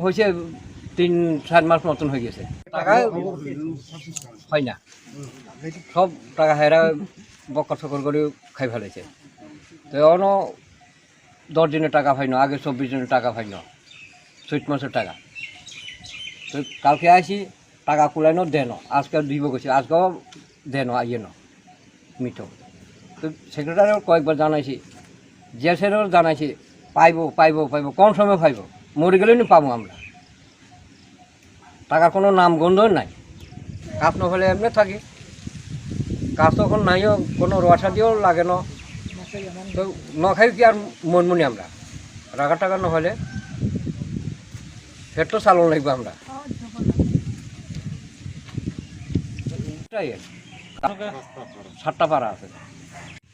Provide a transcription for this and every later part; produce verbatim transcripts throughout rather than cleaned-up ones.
হয়েছে তিন চার মাস মতন হয়ে গেছে, টাকা হয় না, সব টাকা হেরা বকর সকর করে খাই ফেলেছে। তো অন দশ দিনের টাকা পাইনো, আগে চব্বিশ দিনের টাকা পাইনো, চৈত মাসের টাকা। তো কালকে আসি, টাকা কুলাইনো দেনো, আজকে দিব গেছি, আজকেও দেনো, আইয়েনো মিটো। তো সেক্রেটারিও কয়েকবার জানাইছি, জেসেরও জানাইছি, পাইবো, পাইবো, পাইবো, কোন সময় পাইবো? মরে গেলে নি পাবো আমরা। টাকার কোনো নাম গন্ধ নাই। কাজ না হলে এমনি থাকি, কাজ তো এখন নাইও, কোনো রোয়াশা দিয়েও লাগে না। তো না খাই কি আর মন মনি আমরা, রাগা টাকা না হলে পেট তো চালন লাগবে আমরা। এটাই আর কি। সাতটা পাড়া আছে।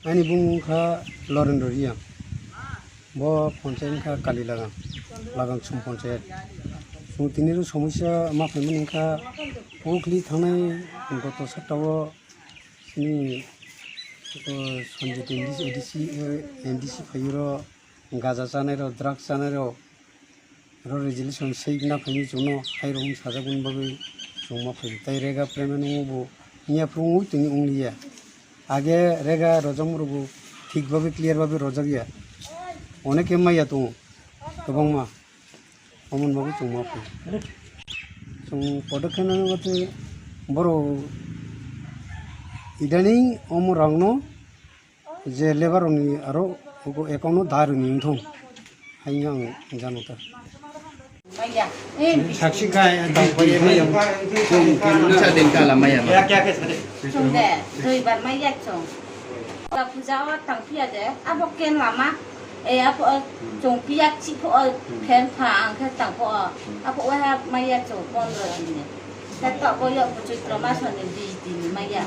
Ani bumung wngkha Lorendra Reang. Bo ponchayat wngkha Kalilagang, Lagangsum ponchayat. Chwng tini ro somosya ma phaimani wngkha, o khli thangnai goto saptao chini, o, Sanjit A D C, A D C, o, M D C phaio ro gaja chanai ro, drugs chanai ro, ro resolution swi na phaini chwngno hai rok sajak mani bagwi chwng ma phai. Tai rega payment wngwi bo wngya phuru wngwi tini wng liya. Age rega rojak mani rok bo thik bagwi clear bagwi rojak ya. Onek khe maya tongo kwbangma. Omoni bagwi chwng ma phai. Chwng podokhe nang wngkha borok idaning omo rokno je labour rokni aro account no da rwni wngthong. Haino ang jano ta. Sakshi kai, ang tang pai pai ang. Chwng kisa din kala maya ma. Chwng de, duibar maya chwng. Ola puja o tang phiya de, abo ken lama. E abo, chwng phiya chi pho, phen pha ang khe tang pho. Abo oha maya chwng pondro din ni. Ta to bo yo Chaitra mas ni bis din maya.